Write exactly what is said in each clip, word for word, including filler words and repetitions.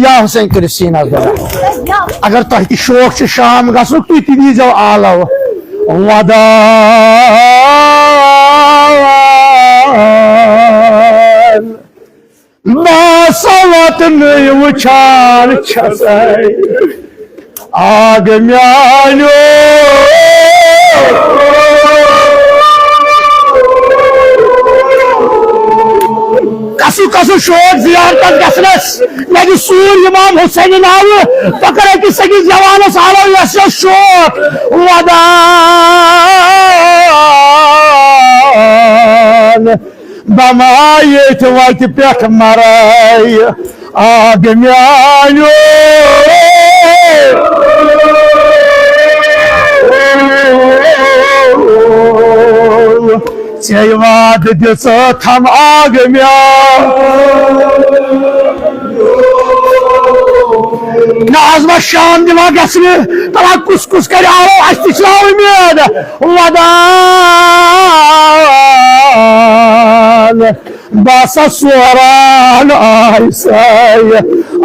یا حسین کٔرِو سیٖنَس دَبا۔ اگر تۄہہِ تہِ شوق چھُ شام گژھنُک، تُہۍ تہِ دیٖزیو آلو۔ ودان بہٕ ہسا وطنٕے وٕچھان چھسے، آگ میانیو۔ کسُ کسُ شوق زیارتس گژھنس، مےٚ دِ سوٗر امام حسین ناوٕ، بہٕ کرٕ أکِس أکِس جوانس آلو یس یس شوق۔ ودان بہٕ ما ییٚتھۍ وَتہِ پٮ۪ٹھ مَرَے، آگ میٛانیو۔ ژےٚ وعدٕ دِژٕتھم آگ میٛانیو۔ نہ حظ، وۄنۍ شام دِوان گژھنہٕ، تَلہ کُس کُس کَرِ آو، اَسہِ تہِ چھِ نا اُمید۔ ودان بہٕ ہسا سوران آیہِ سَے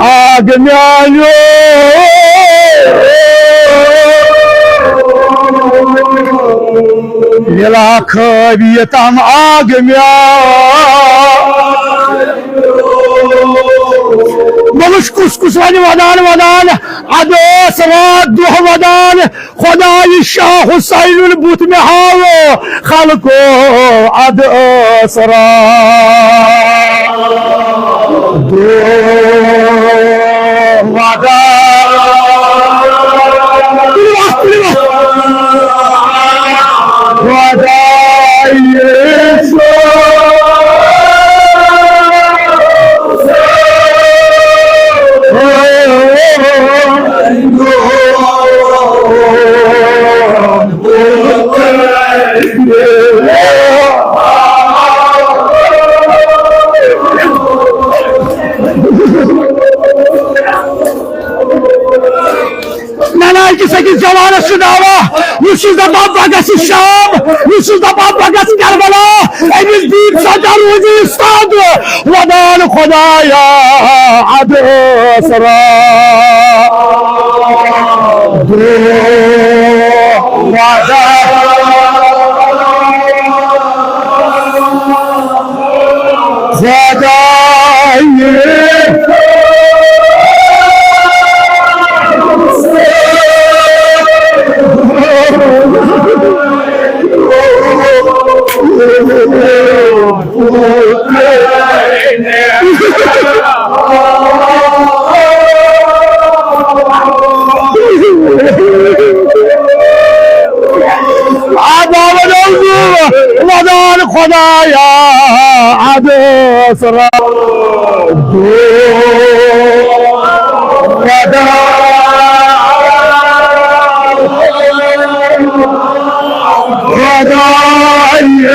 آگ میٛانیو۔ وِلا خٲبی تام آگ میٛانیو۔ مےٚ وٕچھ کُس کُس وَنہِ ودان ودان، اَدٕ ٲس راتھ دۄہ ودان۔ خدایہِ شاہ حسینُن بُتھ مےٚ ہاوو خلقو، اَدٕ ٲس راتھ دۄہ ودان۔ تُلِو اَتھ، تُلِو اَتھ۔ خدایہِ شاہ نہ، نہ، أکِس أکِس جوانس چھُ دعویٰ، یُس چھُ دپان بہٕ گژھٕ شام، یُس چھُ دپان بہٕ گژھٕ کربلا، أمِس دیٖن سجا روزِ استاد۔ ودان خدایا، اَدٕ ٲس راتھ دۄہ ودان۔ خدایہِ۔ آ بابا، نعوذ باللہ۔ ودان خدایا، اَدٕ ٲس راتھ دۄہ ودان۔ خدایہِ۔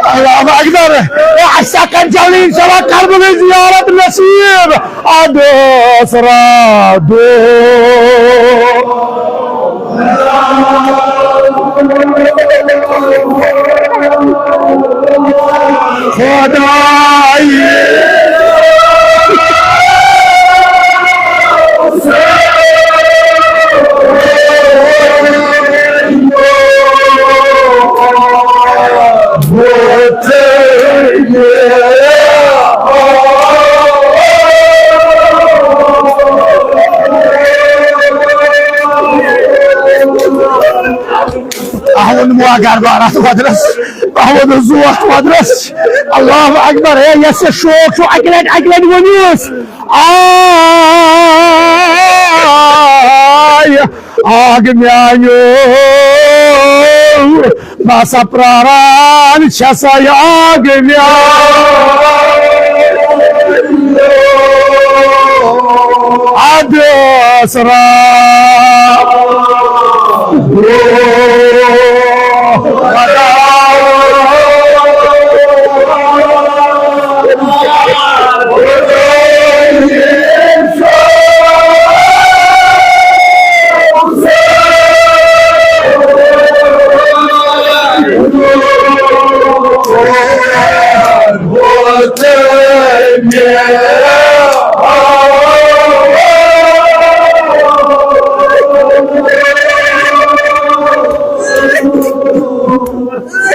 اللہ اکبر۔ اے، اَسہِ ہا کَرِ جلدی اِنشاءاللہ کربلٕچ زیارت نصیب۔ اَدٕ ٲس راتھ دۄہ خدایہِ۔ اہون موا گھر بار اتھ ودرس، اہون زوت ودرس۔ اللہ اکبر۔ ہے، یس یہ شوق چھو، اکہِ لٹہِ، اکہِ لٹہِ ؤنِوس۔ آے آگ میانیو، بہٕ ہسا پراران چھسے آگ میانیو۔ ادٕ ٲس راتھ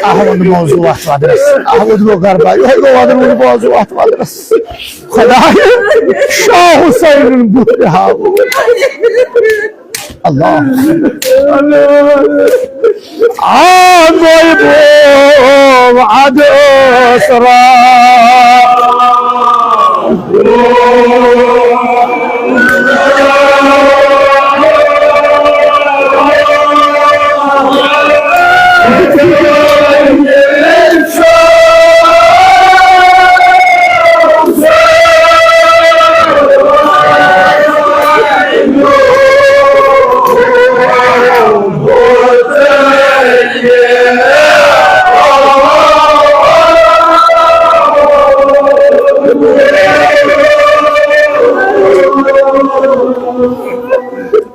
احمد موضوع اتھ ودرس۔ احمد گوٚو غربا، یہے گوٚو ودروُن موضوع اتھ ودرس۔ خدایا، شاہ حسینن بُتھ تہِ ہاوو۔ اللہ۔ آ گوٚو بوم ادٕ ٲسرا۔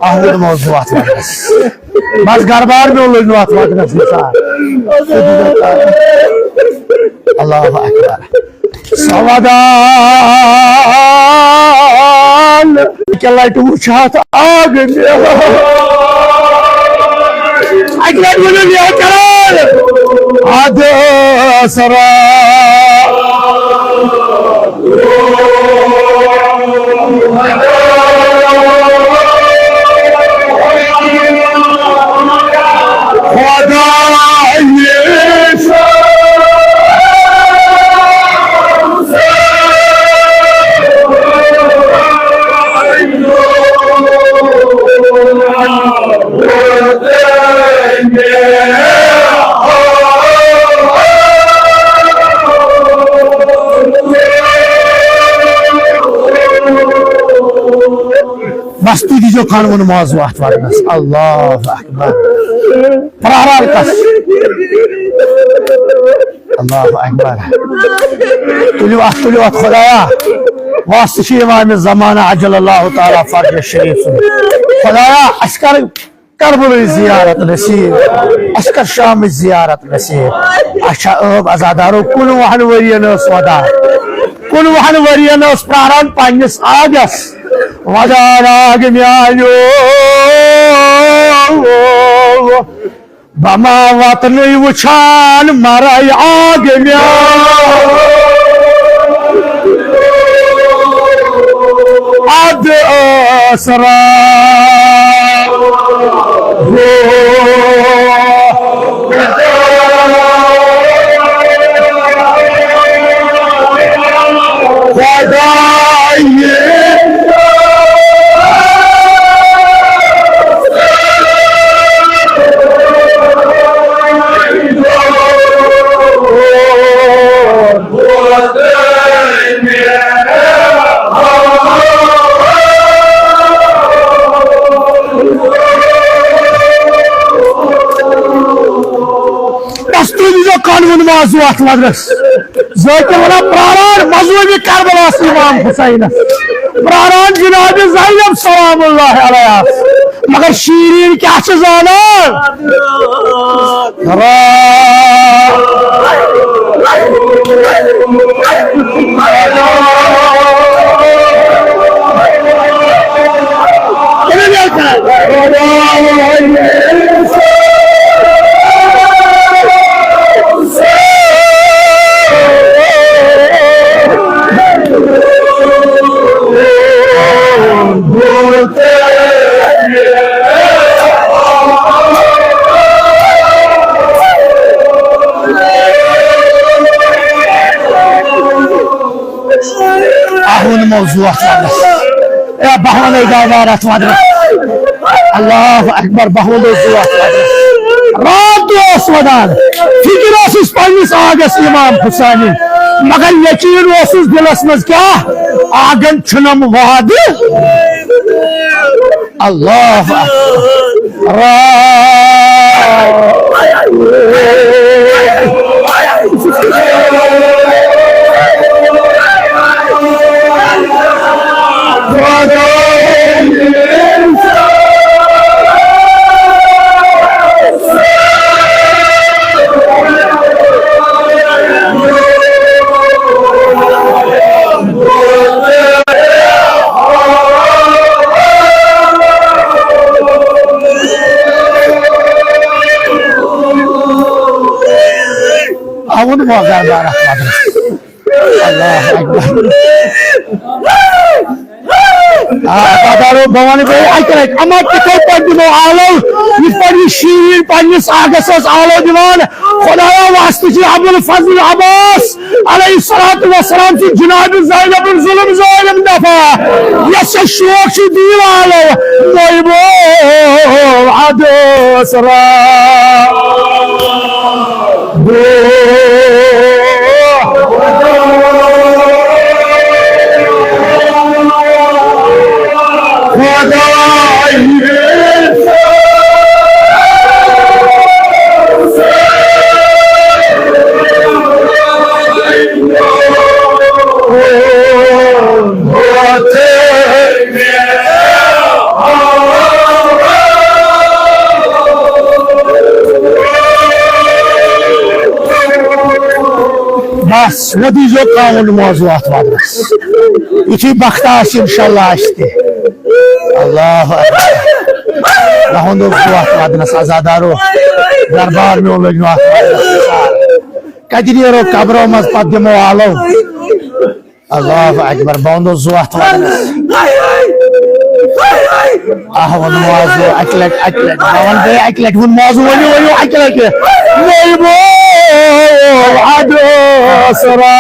احمد موضوع اتھ ونس۔ بس گربار میون لٔج نہٕ اتھ ونس نثار۔ اللہ اکبر۔ سودان۔ اکہِ لٹہِ وُچھ اتھ آگ مےٚ۔ اکہِ لٹہِ ؤنِو لیکرن۔ ادٕ سرا۔ بس تُہۍ دیٖزیو کھنٛڈ وُن ماز وَتھ وَٹنَس۔ اللہ اکبر۔ پرٛاران کَس۔ اللہ اکبر۔ تُلِو اَتھ، تُلِو اَتھ خۄدایا۔ واسطہٕ چھِ امام زمانہ عجل اللہ تعالیٰ فرجہ شریف سُنٛد۔ خۄدایا، اَسہِ کَر کربلٕچ زیارت نصیب، اَسہِ کر شامٕچ زیارت نصیب۔ اچھا، عٲب عزادارو، کُنوُہن ؤرین ٲس ودان، کُنوُہن ؤرین ٲس پراران پننِس آگس، ودان آگ میانیو، بہٕ ما وطنٕے وٕچھان مرے آگ میانیو۔ اد آسرا۔ بس تُہۍ دیٖزیو کانوٗن معذوٗ اَتھ وَدرَس۔ ذٲکِر وَنان پرٛاران مظلوٗمِ کربلاہَس اِمام حُسینَس۔ پرٛاران جناب زینب سلام اللہ علیہَس۔ مگر شیٖریٖن کیٛاہ چھِ زانان؟ اہون موضوع اتھ ونس۔ اے بہونے گاوار اتھ ونس۔ اللہ اکبر، بہونے موضوع اتھ ونس۔ رات تہِ اوس ودان، فکر اوسُس پننِس آگس امام حسینی، مگر یقین اوسُس دلس منٛز کیٛاہ، آگن چھُنم وعدٕ۔ اللہ اکبر۔ ووٚن مۄغل بارہ۔ اللہ اکبر۔ آ، عزادارو، بہٕ وَنہٕ بیٚیہِ اَکہِ لَٹہِ، اَما تِتھَے پٲٹھۍ دِمو آلو، یِتھ پٲٹھۍ یہِ شیٖرِن پنٛنِس آگَس ٲس آلو دِوان۔ خۄدایا، واسطہٕ چھِ ابوالفضل عباس علیہ الصلوۃ والسلام سٕنٛدِ جناب زینب ظلم ظٲلم دفعہ، یَس سا شوق چھُ دِیِو آلو، مۄیبو عدس را۔ بس، وۄنۍ دیٖزیو کاوُن موضوع اتھ وقتس۔ یُتھُے بخت آسہِ، انشاءاللہ آسہِ تہِ۔ اللہ اکبر۔ لہُنٛد اوس زُو اتھ ودنس، عزادارو۔ دربار میون لٔگۍ نہٕ اتھ ودنس۔ کتہِ نیرو قبرو منٛز، پتہٕ دِمو آلو۔ اللہ اکبر، بہٕ وَنو زُو اَتھ وَنَس۔ آہ، ووٚن موضوع اَکہِ لَٹہِ، اَکہِ لَٹہِ۔ بہٕ وَنہٕ بیٚیہِ اَکہِ لَٹہِ، ووٚن موضوع، ؤنِو، ؤنِو اَکہِ لَٹہِ۔ ؤنِو اَدٕ سَرا۔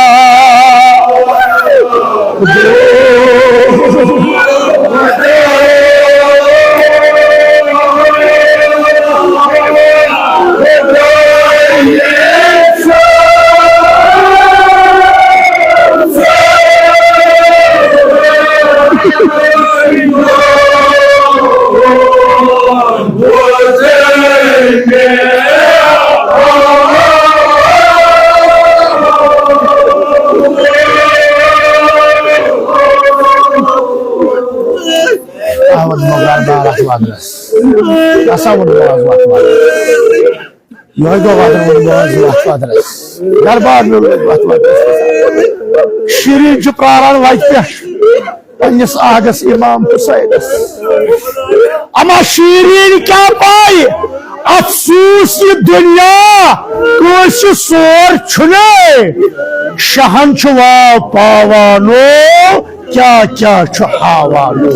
آ، ووٚن مۄغل بارہ وَنَس۔ ہسا ووٚن مۄغل وَنَس۔ یِہوٚے گوٚو وَدُن، ووٚن مۄغل وَنَس۔ دربار میون وَتھ وَدَس۔ شیٖرِن چھُ پرٛاران وَتہِ پٮ۪ٹھ پنٛنِس آغس امام حسینس۔ اما شیٖرِن کیٛاہ پاے، افسوس یہِ دُنیا کٲنٛسہِ سور چھُنہٕ۔ شہن چھُ واو پاوانو، کیٛاہ کیٛاہ چھُ ہاوانو۔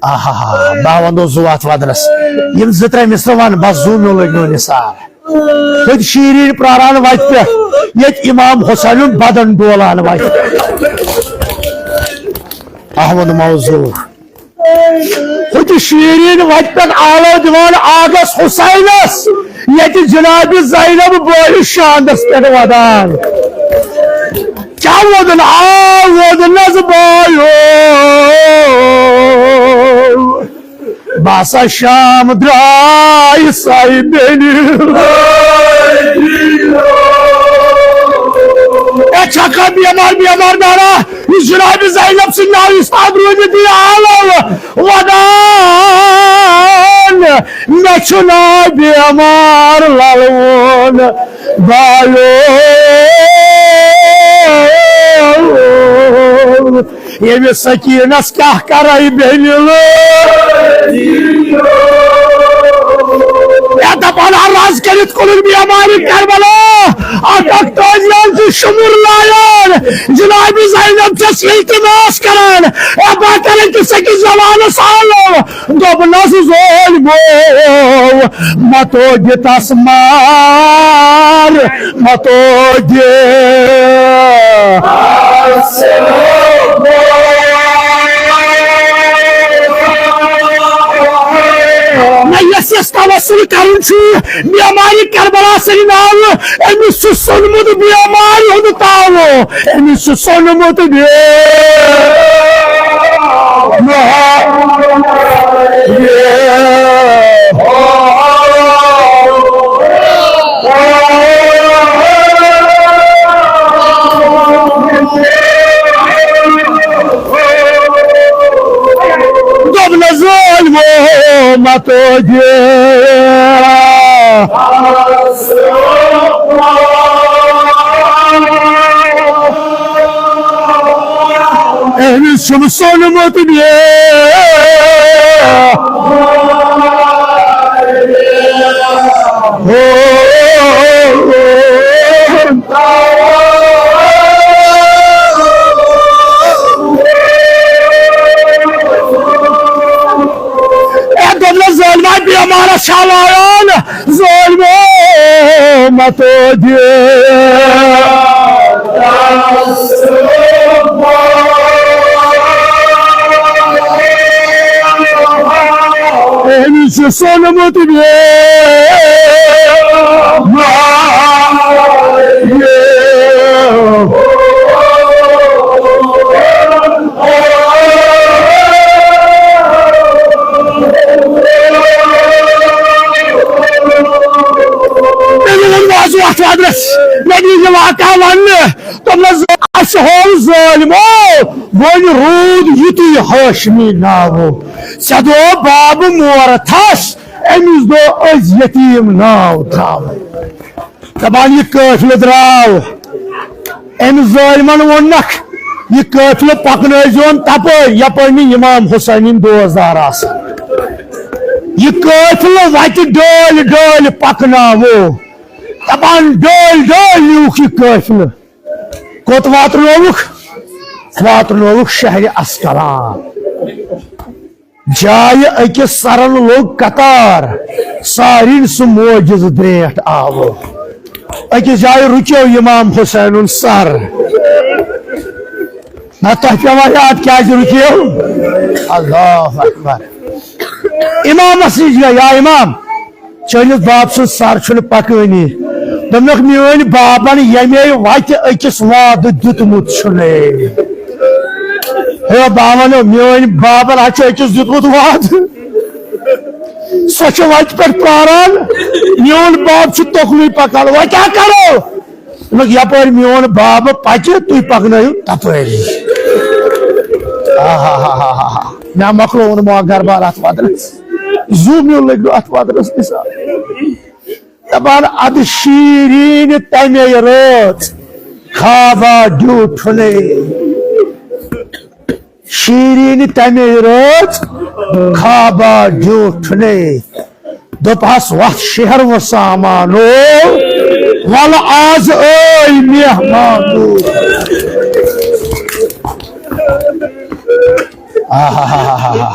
آہا، بہٕ وَنہٕ زُو اَتھ وَدنَس۔ یِم زٕ ترٛےٚ مِصرٕ وَن، بَس زُو میون لٔگۍ نہٕ نثار۔ تھٔدۍ شیٖرِن پرٛاران وَتہِ پٮ۪ٹھ، ییٚتہِ اِمام حُسینُن بدن ڈولان وَتہِ پٮ۪ٹھ۔ احمد موضوع۔ ہُتہِ شیٖرِن وَتہِ پٮ۪ٹھ آلو دِوان آغس حُسینَس، ییٚتہِ جناب زینب بٲیِس شاندَس پٮ۪ٹھ وَدان۔ کیٛاہ ووٚدُن؟ آ، ووٚدُن حظ بایو۔ بہٕ ہسا شام درٛاے ساے بیٚنہِ۔ اے چھکھا بیمار، بیمار دارا، یہِ جناب زینب سٕنٛدِ ناوِ اُستاد روٗدِ دِ آلو ودان۔ مےٚ چھُ ناو بیمار للوُن بایو۔ ییٚمِس سکیٖنس کیٛاہ کرے بیٚنہِ لٲج۔ یا دپان ہا رز کٔرِتھ کُنُن بیمارِ کربلا۔ اکھ اکھ تٲجیان چھُ شُمُر لایان۔ جناب زینب چھس التماس کران۔ اے بہٕ کرے کِس أکِس جوانس آلو۔ دوٚپنس ظٲلمو، متو دِ تس مار، متو دِ۔ نہ، یس یس توسل کرُن چھُ بیمارِ کربلا سٕنٛدِ ناوٕ، أمِس چھُ سوٚنمُت بیمارِ ہُنٛد تاوٕ۔ أمِس چھُ سوٚنمُت بیمارِ۔ دوٚپنَس ظٲلمو مَتو دِ۔ أمِس چھُم سوٚنمُت بیمارِ۔ اے دوٚپنَس، ظٲلما، بیمارَس چھا لایان؟ ظٲلمو مَتو دِ۔ أمِس چھُ سوٚنمُت بیمار۔ تٔمۍ ووٚن، بہٕ حظ وَتھ وَدرَس، مےٚ دِیِو یہِ واقعہ وَننہٕ۔ دوٚپنَس، اَسہِ ہوو ظٲلمو، وۄنۍ روٗد یُتُے ہاشمی ناوو۔ ژےٚ دوٚپ بابہٕ مورتھَس، أمِس دوٚپ أزۍ یتیٖم ناو ترٛاوو۔ دَپان، یہِ قٲفلہٕ درٛاو، أمۍ ظٲلمَن ووٚننَکھ، یہِ قٲفلہٕ پَکنٲوزیون تَپٲرۍ، یَپٲرۍ نہٕ اِمام حسینٕنۍ دوستدار آسَن۔ یہِ قٲفلہٕ وَتہِ ڈٲلۍ ڈٲلۍ پَکناوو۔ دَپان، ڈٲلۍ ڈٲلۍ نیوٗکھ یہِ قٲفلہٕ۔ کوٚت واتنووُکھ؟ واتنووُکھ شہرِ اسکلان۔ جایہِ أکِس سرن لوٚگ قطار، سارِن سُہ معجزٕ برٛینٛٹھ آوٕ۔ أکِس جایہِ رُکیو اِمام حسینُن سر۔ نہ تۄہہِ پیٚوا یاد کیٛازِ رُکیو؟ اللہ اکبر۔ اِمامس نِش گٔے، یا اِمام، چٲنِس باب سُنٛد سر چھُنہٕ پکٲنی۔ دوٚپنکھ، میٲنۍ بابن ییٚمے وتہِ أکِس وعدٕ دیُتمُت چھُنے۔ ہے، بہٕ وَنو، میٲنۍ بابن ہا چھُ أکِس دیُتمُت وعدٕ۔ سۄ چھِ وتہِ پٮ۪ٹھ پران، میون باب چھُ توٚکنُے پکان۔ وۄنۍ کیٛاہ کرو؟ دوٚپُکھ، یپٲرۍ میون باب پکہِ، تُہۍ پکنٲیِو تپٲری۔ آہاہاہاہا۔ مےٚ مۄکلووُن مۄغل دربار اتھ وترس۔ زُو میوٗل لٔگۍ نہٕ اتھ وترس نثار۔ دپان، ادٕ شیٖریٖن تمے رٲژ خوابا ڈیوٗٹھُنے۔ شیٖریٖنہِ تَمے رٲژ خوابا ڈیوٗٹھنَے۔ دوٚپہَس، وَتھ شہر و سامانو، وَلہٕ آز ٲے مہمانو۔ آہاہاہا۔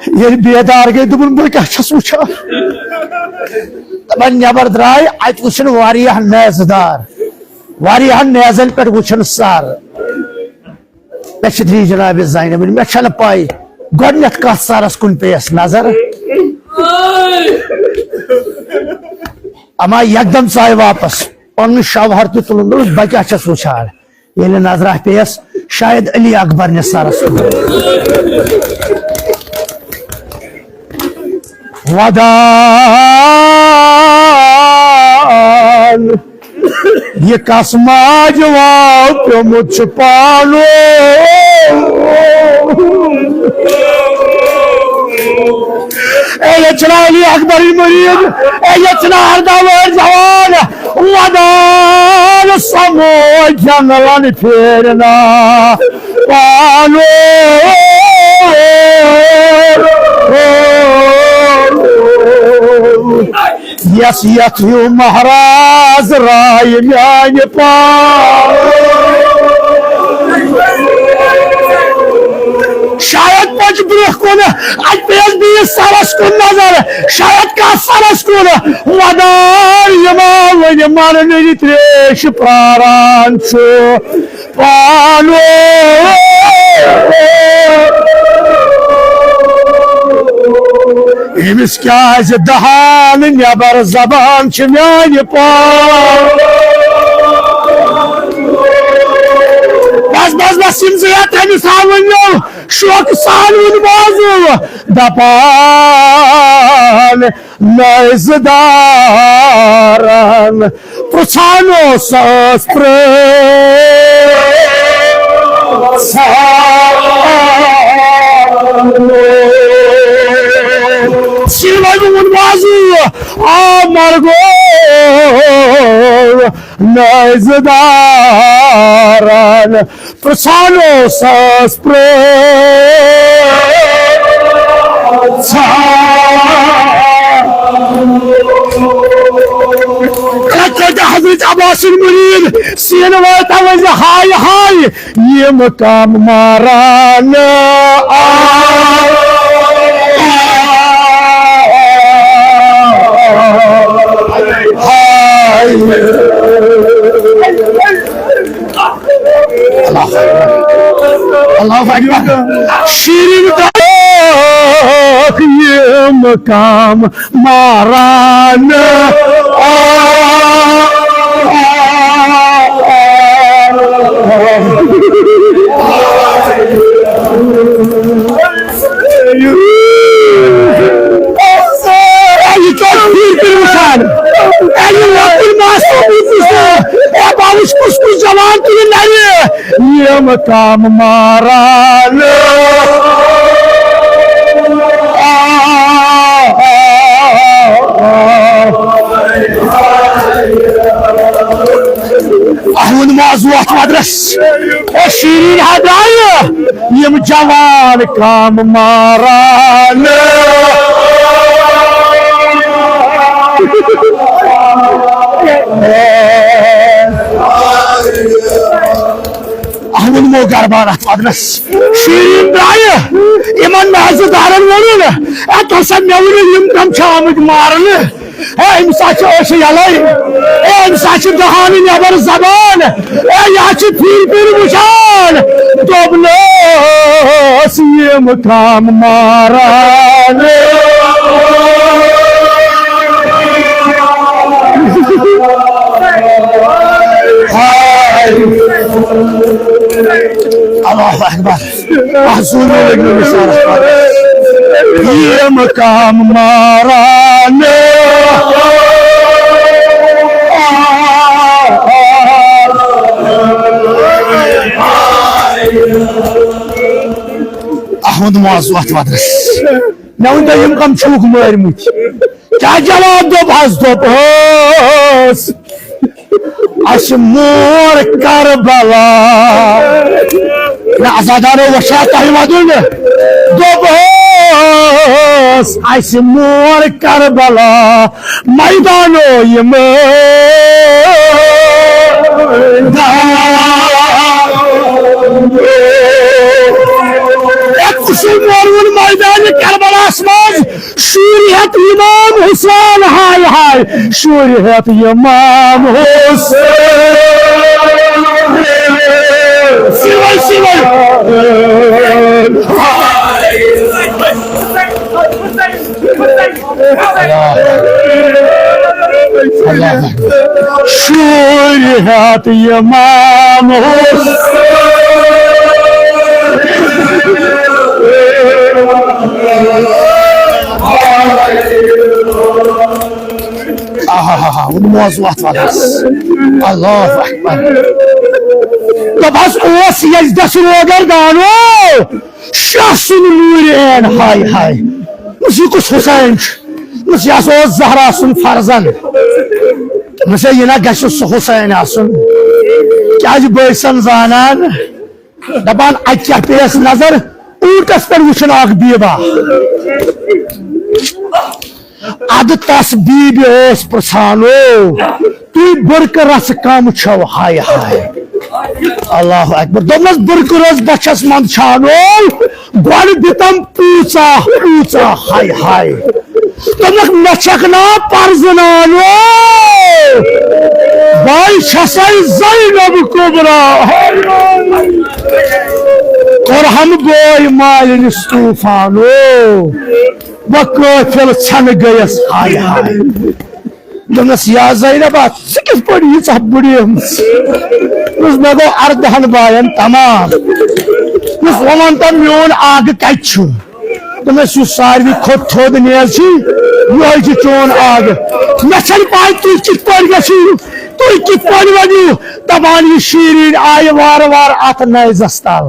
ییٚلہِ بیدار گٔے، دوٚپُن، بہٕ کیٛاہ چھَس وٕچھان؟ دَپان، نٮ۪بر درٛاے، اَتہِ وٕچھِن واریاہ نیزٕ دار۔ واریاہن نیزن پٮ۪ٹھ وٕچھن سر۔ مےٚ چھِ دِژ جناب زینبن، مےٚ چھَنہٕ پَے گۄڈٕنٮ۪تھ کَتھ سرس کُن پیٚیَس نظر۔ اما یکدم ژایہِ واپس، پنُن شوہر تہِ تُلُن، دوٚپُس، بہٕ کیٛاہ چھَس وٕچھان؟ ییٚلہِ نظرہ پیٚیَس، شاید علی اکبر نِس سرس کُن۔ ودان۔ یہِ کس ماجہِ واو پیوٚمُت چھُ پانو؟ اے ییٚتہِ چھُنہ علی اکبر یہِ مریٖد، اے ییٚتہِ چھُنہ ارداہ وٲرۍ جوان، ودان سمو جنگلن پھیرنا۔ پانو۔ یس یتھ ہیو مہراز راے میانہِ پان۔ شاید پٔچ برونٛہہ کُن، اتہِ پیٚیس بیٚیِس سرس کُن نظر، شاید کتھ سرس کُن، ودان یِما وُنہِ مرنٕچ تریش پراران چھُ۔ پانو۔ أمِس کیٛازِ دہان نٮ۪بر زبان چھِ میانہِ پان؟ بس، بس، بس، یِم زٕ ہتھ أمِس ہا ؤنِو، شوقہٕ سان وُن بوزُو۔ دپان، نٲزٕ دارن پرٛژھان اوس ساس پرٛژھ۔ سیٖلوَے ووٚن بازو، آ مرگو، نٲزٕ دارن پرٛژھان اوس ساس پرٛژھ۔ حضرت عباس سٕنٛدۍ مُریٖد سیٖنہٕ وٲلۍ تَوَے زِ ہاے ہاے، یِم کم ماران آے۔ ہاے۔ اللہ اکبر۔ اللہ اکبر۔ شیرین تک یِم کم ماران آے۔ اے، یہِ کیٛاہ چھُ پھِرِ پھِرِ وٕچھان؟ اے، یہِ لۄکُٹ ماسوم یہِ کُس چھُ؟ اے، بہٕ وٕچھ کُس کُس جوان تُلہِ نرِ۔ یِم کم ماران۔ آ، آ، آ، آ۔ اہُنٛد ماز وۄتھ وۄدرس۔ اے شیرین ہدایہ، یِم جوان کم ماران۔ اہُنٛد مو گربان اتھ وۄدرس۔ شیرین درایہ، یِمن نازٕ دارن ووٚنُن، اے، تۄہہِ سا مےٚ ؤنِو، یِم کم چھِ آمٕتۍ مارنہٕ؟ اے، أمِس ہا چھِ أچھ یَلَے۔ اے، أمِس ہا چھِ دَہانہٕ نٮ۪بر زبان۔ اے، یہِ ہا چھِ پھِرِ پھِرِ وٕچھان۔ دوٚپنَس، یِم کم ماران۔ ہاے۔ اللہ اکبر۔ احسن لگن مثال۔ یِم کم ماران۔ احمد معاذ وتھ وترس۔ مےٚ ؤنۍ تو، یِم کم چھُکھ مٲرمٕتۍ؟ کیٛاہ جواب دوٚپ حظ؟ دوٚپہَس، اَسہِ مور کربلا۔ نہ، عزادارو وٕچھا تۄہہِ وَدُن۔ دوٚپہَس، اَسہِ مور کربلا، میدانو یِم۔ اے، کُسُے مور ووٚن میدانِ کربلاہَس منٛز؟ شُرۍ ہٮ۪تھ امام حسین، ہاے ہاے، شُرۍ ہٮ۪تھ امام حسین۔ سِوَے، سِوَے۔ اللہ۔ اللہ۔ شُرۍ ہٮ۪تھ امام حسین۔ آہا، وُن موضوع اتھ وقتس۔ اللہ اکبر۔ دوٚپہَس، اوس یزدس روگردانو شاہ سُنٛد نوٗرِ عین، ہاے ہاے۔ دوٚپمَس، یہِ کُس حسین چھُ؟ دوٚپمَس، یہِ ہسا اوس زہرا سُنٛد فرزند۔ دوٚپمَس، ہے، یہِ نہ گژھِ سُہ حسین آسُن۔ کیٛازِ بٲے سَن زانان؟ دپان، اتہِ کیٛاہ پیٚیس نظر؟ اوٗنٹس پٮ۪ٹھ وُچھُن اکھ بیبا۔ ادٕ تس بیبہِ اوس پرژھان، او، تُہۍ بُرکہٕ رژھ کم چھو؟ ہاے ہاے۔ اللہ اکبر۔ دوٚپنس، بُرکہٕ رژھ بۄچھس منٛز چھانو، گۄڈٕ دِتم پوٗژا، پوٗژا، ہاے ہاے۔ دوٚپنکھ، مےٚ چھکھ نا پرزٕناوو؟ بہٕ چھسے زینب کبرا۔ کوٚرہم بوے مالِنِس طوفانو۔ بہٕ قٲفِل ژھٮ۪نہٕ گٔیَس، ہاے ہاے۔ دوٚپنس، یا زینبا، ژٕ کِتھ پٲٹھۍ ییٖژاہ بُڑیمٕژ؟ دوٚپنس، مےٚ گوٚو اردہن باین تمام۔ دوٚپنس، وۄنۍ وَن تہٕ، میون آگہٕ کتہِ چھُ؟ دوٚپنس، یُس ساروی کھۄتہٕ تھوٚد نیز چھُ، یِہوٚے چھُ چون آگہٕ۔ مےٚ چھَنہٕ پَے تُہۍ کِتھ پٲٹھۍ گٔژھِو، تُہۍ کِتھ پٲٹھۍ ؤنِو؟ دَپان، یہِ شیٖرِنۍ آیہِ وارٕ وارٕ اَتھ نیزَس تَل۔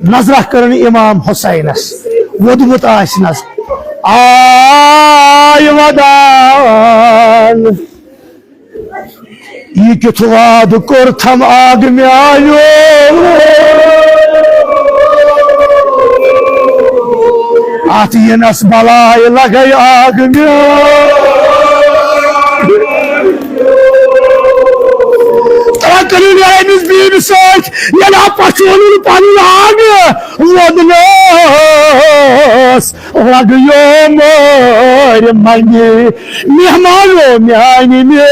نظرہ کٔرٕن اِمام حُسینَس، ووٚدمُت آسنَس۔ آے وَدان۔ یہِ کیُتھ وعدٕ کوٚرتھم آگہٕ میانیو، اتھ یِنس بلاے لگے آگہٕ میانیو۔ کٔرِو نیران أمِس بیبہِ سۭتۍ، ییٚلہِ ہا پَژھولُن پَنُن آنٛگہٕ وودنَس لَگیو مٲرۍ منٛگہِ، مہمانو میٛانہِ مے-،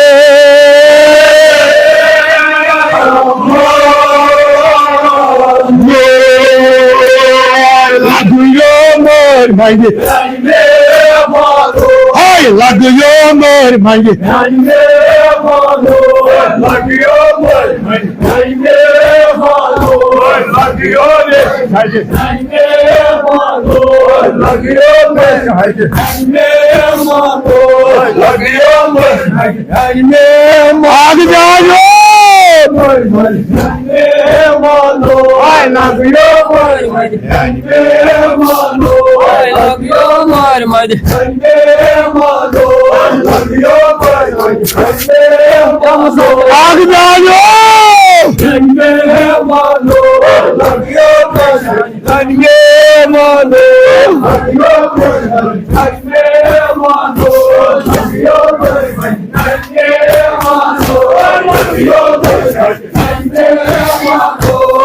لَگیو مٲرۍ منٛگہِ۔ ہاے لگیو مٲرۍ منٛگہِ۔ اکھ جایو۔ اکھ جایو۔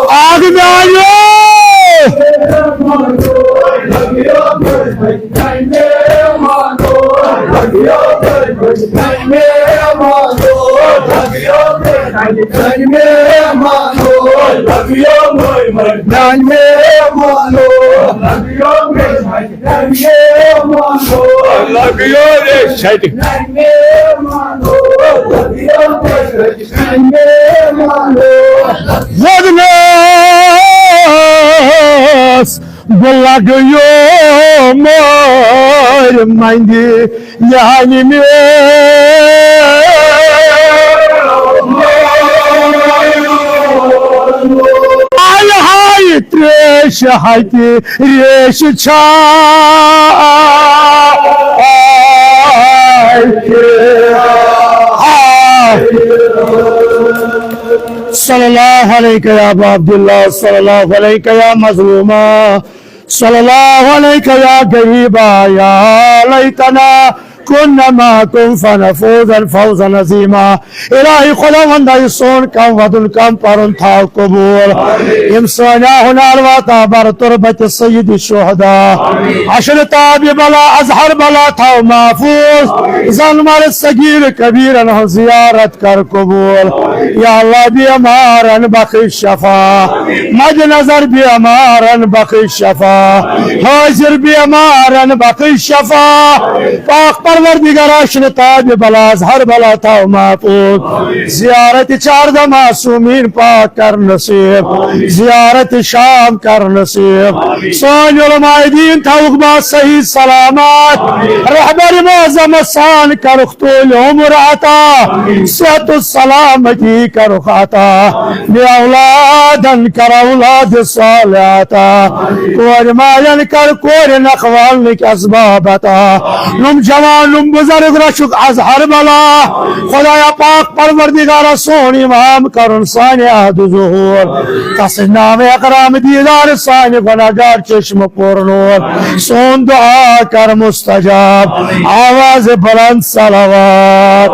اکھ جایو۔ وودنس بہٕ لگیو مٲرۍ منٛدِ یعنی مےٚ۔ آیہِ ہاے تریش ہتہِ ریش چھا۔ صلی اللہ علیک یا ابا عبداللہ، صلی اللہ علیک یا مظلومہ۔ صلی اللہ علیک یا غریبا، یا لیتنا کنا معکم فنفوز فوزا عظیما۔ الہی خداوندا، یہِ سون کم ودُن کم پرُن تھاو قبول۔ یِم سٲنۍ آہُن آلواتہ بر تربت سید شہدا، اشر تاب بلا اظہر بلا تھاو محفوظ۔ زن مر صغیر کبیرن ہٕنٛز زیارت کر قبول۔ یا اللہ، بیمارن بخش شفا، مد نظر بیمارن بخش شفا، حاضر بیمارن بخش شفا۔ پاک پروردگار، اشر تاب بلا اظہر بلا تھاو محفوظ۔ زیارت چاردہ معصومین پاک کر نصیب، زیارت شام کر نصیب۔ سٲنۍ علماء دین تھاوُکھ با صحیح سلامت، رہبر معظم سان کرُکھ طول عمر عطا، صحت و سلامتی کرُکھ عطا، بے اولادن کر اولاد صالح عطا۔ کورِ مالٮ۪ن کر کورِ نکھوالنٕکۍ اسباب عطا، نُم جوان نُم بزرگ رچھُکھ از ہر بلا۔ خدایا پاک پروردگارا، سون امام کرُن سانہِ عہد ظہور، تس نام اکرام دیدار سانہِ گناہگار چشم پر نور۔ سون دعا کر مستجاب، آواز بلند صلوات۔